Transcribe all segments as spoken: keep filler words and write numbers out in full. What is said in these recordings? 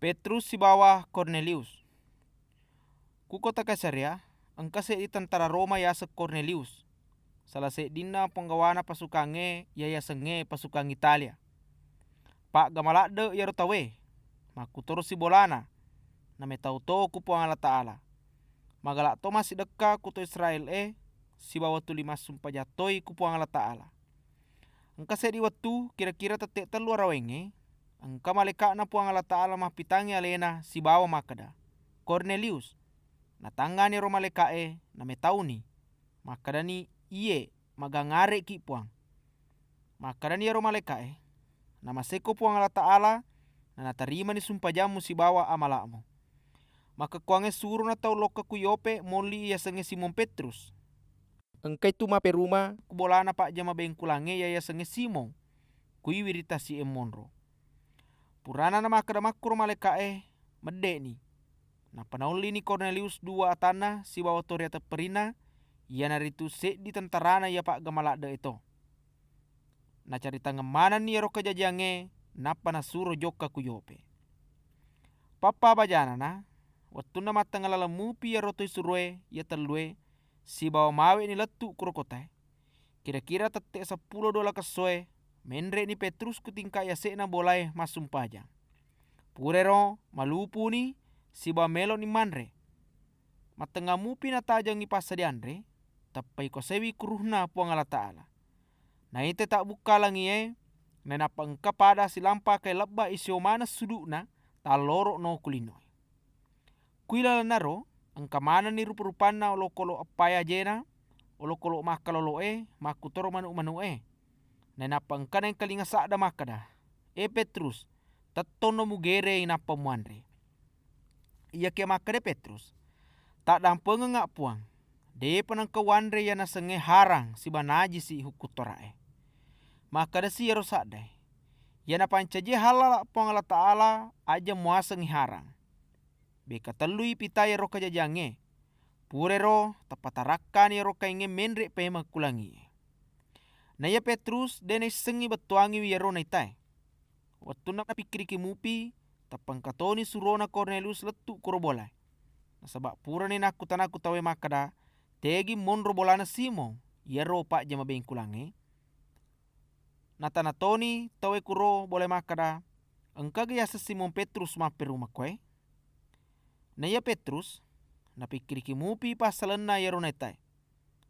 Petrus sibawa Kornelius. Ku kota Kaisarea, engka seddi tentara Roma yaseng Kornelius, sala seddinna ponggawana pasukangnge iya yasengngé Pasukang Italia. Paggamaladde iyaro tauwé, makkutorosi bolana, namétau to ku Puang Allataala. Magala to massidekka ku to Israél-é, sibawa tuli massumpajang toi ku Puang Allataala. Engka seddi wettu, kira-kira tette tellu arawengngé, engka malaéka'na Puang Allataala mappitangngi aléna sibawa makkeda, "Kornelius!" Natangngani ro malaéka'é, namétauni. Makkedani, "Iyé, magangngare'ki, Puang." Makkedani iyaro malaéka'é, "Namaséko Puang Allataala, nanatarimani sumpajammu sibawa amala'mu. Makkekkuwangngé surona tau lokka ku Yope molli yasengngé Simon Pétrus. Engkaitu mappéruma ku bolana pajjama béngkulangngé iya yasengngé Simon, kui wiring tasi'é monro." Purana namakkeda makkuro malaéka'é, medde'ni. Nappa naollini Kornelius duwa atanna sibawa to riatepperinna, iyanaritu seddi tentarana iya paggamaladde'é to. Nacaritangeng manenni iyaro kajajiyangngé, nappa nasuro jokka ku Yope. Pappa bajanana, wettunna mattengnga laleng mupi iyaro to isuroé iya tellué, sibawa mawe'ni lettu kuro kotaé. Kira-kira tette seppulo dolakessoé, ménre'ni Pétrus ku tingka yasé'na bolaé massumpajang. Purairo malupuni sibawa mélo'ni manré. Mattengnga mupi natajengngi passadianré, teppai koséwi kuruhna Puang Allataala. Naitai tabbukka langié, nainappa engka pada silampakai lebba isio maneng sudu'na, talloro'no ku linoé. Kui lalennaro, engka manenni rupa-rupanna olokolo eppaé ajéna, olokolo makkalolo'é, makkutoro manu'-manu'é. Nainappa engka naéngkalinga sadda makkeda, "É Pétrus, tettonno mugéréi nappa muanré." Iyakiya makkeda Pétrus, "Taddampengengnga, Puang, dé'pa nengka uwanré iya nasengngé harang siba najisi hukkung Tora'é." Makkedasi iyaro saddaé, "Iya napancajiyé hallala Puang Allataala, aja muasengngi harang." Békka tellui pita iyaro kajajiyangngé. Purairo tappatarakkani iyaro kaingngé ménré' paimeng ku langié. Naiya Pétrus dé' naissengngi bettuwangiwi iyaro naitaé. Wettunna napikkiriki mupi, tappa engka toni surona Kornelius lettu kuro bolaé. Nasaba purani nakkutana ku tauwé makkeda, "Tégi monro bolana Simon, iyaro pajjama béngkulangngé?" Natana toni tauwé kuro bolaé makkeda, "Engkaga yaseng Simon Pétrus mappéruma koé?" Naiya Pétrus napikkiriki mupi passalenna iyaro naitaé.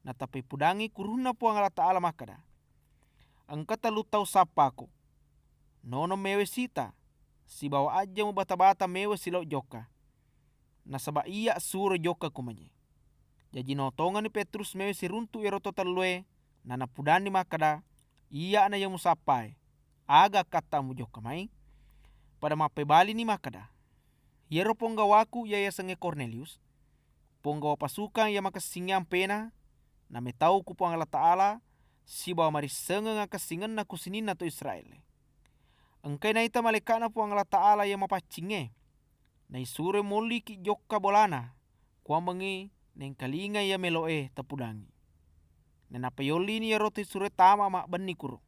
Natappai pudangngi kuruhna Puang Allataala makkeda, "Engka tellu tau sappako. Nonong méwai sita, sibawa ajja mubata-bata méwai silao jokka. Nasaba iyya suro jokka ku manyé." Jaji naotongenni Pétrus méwai siruntu iyaro to tellué, nanapudanni makkeda, "Iyya'na iya musappaé, aga akkatta mujokka mai?" Pada mappébalini makkeda, "Iyaro ponggawaku iya yasengngé Kornelius, ponggawa pasukang iya makessingngé ampéna, namétau ku Puang Allataala sibawa marissengeng akessingenna ku sininna to Israél-é. Engkai naita malaéka'na Puang Allataala iya mapaccingngé, naisuroi molliki jokka bolana, kuwammengngi naéngkalinga iya mélo'é tapudangngi." Nainappa yollini iyaro to isuroé tama mabbenni kuro.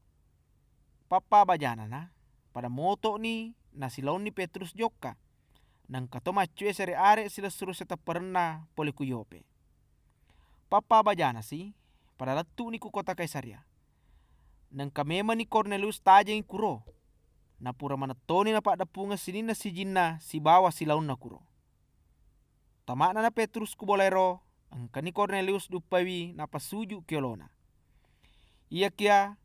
Pappa bajanana, pada moto'ni nasilaonni Pétrus jokka, naengka to maccué séré aré silessureng sitepperenna polé ku Yope. Pappa bajanasi, pada lettu'ni ku kota Kaisarea. Naengka mémenni Kornelius tajengngi kuro, napura manettoni napaddeppungeng sininna sijinna sibawa silaonna kuro. Tama'nana Pétrus ku bolaéro, engkani Kornelius duppaiwi napasuju ki olona. Iyakiya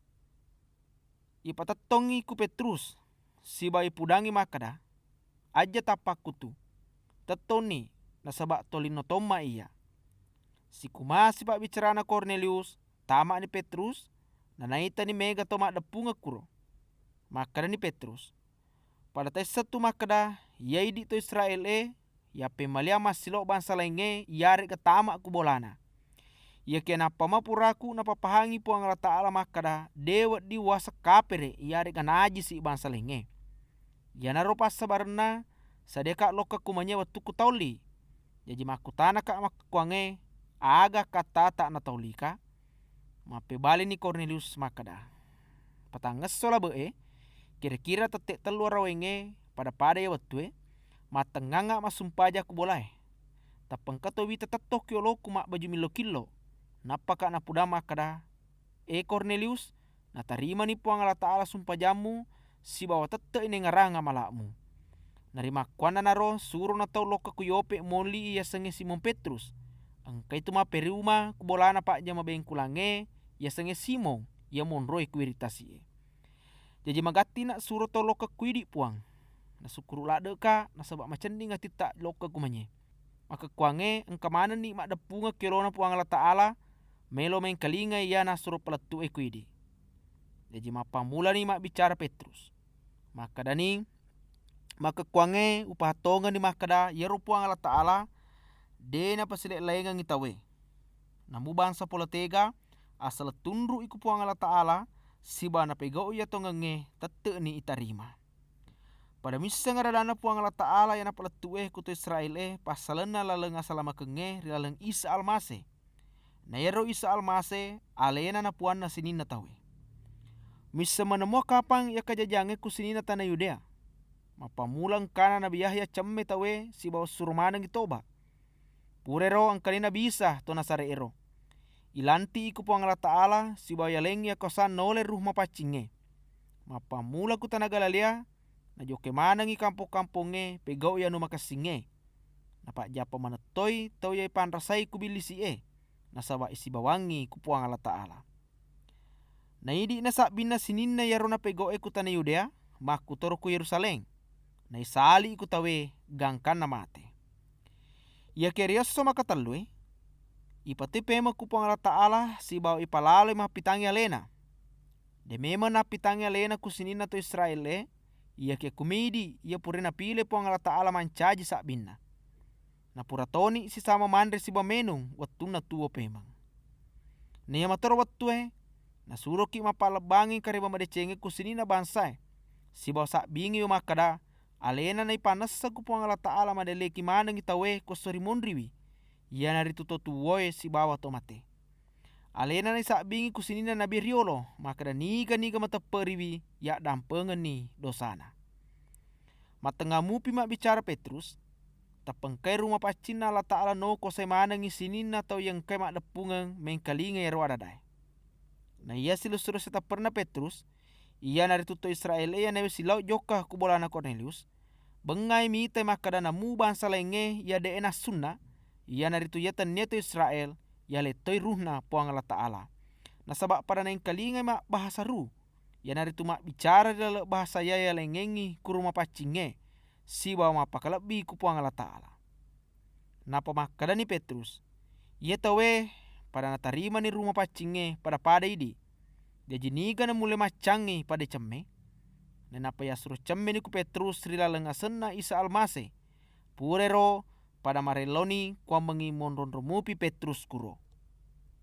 ipatettongngi ku Pétrus, sibawa ipudangngi makkeda, "Ajja tappakkutu, tettonni, nasaba tolinno tomma iyya." Sikumasi pabbicarana Kornelius, tama'ni Pétrus, nanaitani méga to maddeppungeng kuro. Makkedani Pétrus, "Pada taissettu makkeda, iya idi to Israél-é, yappémaliang massilo bangsa laingngé iyaré'ga tama ku bolana. Iyakiya nappa mapuraku napapahangi Puang Allataala makkeda, dé wedding uwaseng kapéré iyaré'ga najisi bangsa laingngé. Iyanaro passabarenna, sadiaka lokka ku manyé wettukku taolli. Jaji makkutanaka makkekkuwangngé, aga akkattata nataollika?" Mappébalini Kornelius makkeda, "Patangngesso labe'é, kira-kira tette tellu arawengngé pada-pada iya wettué, Mattengngangnga massumpajang ku bolaé. Tappa engka to wita tettong ki olokku mabbaju millo-killo. Nappaka napudang makkeda, 'E Kornelius, natarimani Puang Allataala sumpajammu sibawa tette'i naéngngerang amala'mu. Narimakkuannanaro surona tau lokka ku Yope molli yasengngé Simon Petrus. Engkaitu mapperuma ku bolana pajjama béngkulangngé yasengngé Simon, iya monroé ku wiri tasi'é.' Jaji magattina suro tau lokka ku idi, Puang. Nasukkuru ladde'ka nasaba macenning atitta lokka ku manyé. Makkekkuwangngé engka manenni maddeppungeng ki olona Puang Allataala, mélo méngkalingai iya nassuro palettu'é ku idi." Jaji mappammulani mabbicara Petrus. Makkedani, "Makkekkuwangngé upahattongenni makkeda iyaro Puang Allataala dé napasiléng-laingengngi tauwé. Namu bangsa pola téga, assaleng tunru'i ku Puang Allataala, sibawa napégau'i iya tongengngé tette'ni itarima. Pada misseng aradanna Puang Allataala iya napalettu'é ku to Israél-é passalenna laleng asalamakengngé ri laleng Isa Almasé. Na iyaro Isa Almasé aléna na puwanna sininna tauwé. Misseng maneng mua kapang iya kajajangngé ku sininna tana Yudéa. Mappammula engkana Nabi Yahya cemme tauwé sibawa suro manengngi toba. Purairo engkani Nabi Isa to Nazaré'éro. Ilanti'i ku Puang Allataala sibawa yalengngi akuwasang naolai ruh mapaccingngé. Mappammula ku tana Galiléa, najokkai manengngi kampong-kampongngé pégau'i anu makessingngé. Napajjappa manettoi tau iya ipanrasai ku billisi'é, nasaba isibawangngi ku Puang Allataala. Na idi'na sabbinna sininna iyaro napégau'é ku tana Yudéa, makkutoro ku Yérusalém. Naisali'i ku tauwé gangkanna maté. Iyakiya ri esso makatellué, ipatui pémeng ku Puang Allataala sibawa ipalaloi mappitangngi aléna. Dé mémeng nappitangngi aléna ku sininna to Israél-é, iyakiya kumidi iya pura napilé Puang Allataala mancaji sabbinna. Napura toni sisama manré sibawa ménung wettunna tuwo pémeng. Naiya matoro wettué, nasuroki mappallebbangi karéba madécéngngé ku sininna bangsaé, sibawa sabbingiwi makkeda, aléna naipannessa ku Puang Allataala madéléki manengngi tauwé ku esso rimunriwi, iyanaritu to tuwoé sibawa to maté. Aléna naisabbingi ku sininna nabi riyolo, makkeda niga-niga mateppe'riwi yaddampengenni dosana." Mattengnga mupi mabbicara Petrus, tappa engkai ruh mapaccinna Allataala naokuwasai manengngi sininna tau iya engkai maddeppungeng méngkalingai iyaro adadaé. Naiya silessureng sitepperenna Petrus, iyanaritu to Israél-é iya nawé silaong jokka ku bolana Kornélius, bengngai mitai makkeda namu bangsa laingngé iya dé'é nassunna, iyanaritu iya tenniya to Israél, yaléttoi ruhna Puang Allataala. Nasaba pada naéngkalingai mabbahasa ruh, iyanaritu mabbicara ri laleng bahasa iya yalengngengngi ku ruh mapaccingngé, sibawa mappakalebbi ku Puang Allataala. Nappa makkedani Petrus, "Iya tauwé pada natarimani ruh mapaccingngé pada-pada idi. Jaji niga namullé maccangngi pada cemme?" Nainappa yassuro cemmeni ku Petrus ri laleng asenna Isa Almasé. Purairo pada marelloni kuwammengngi monro-nro mupi Petrus kuro.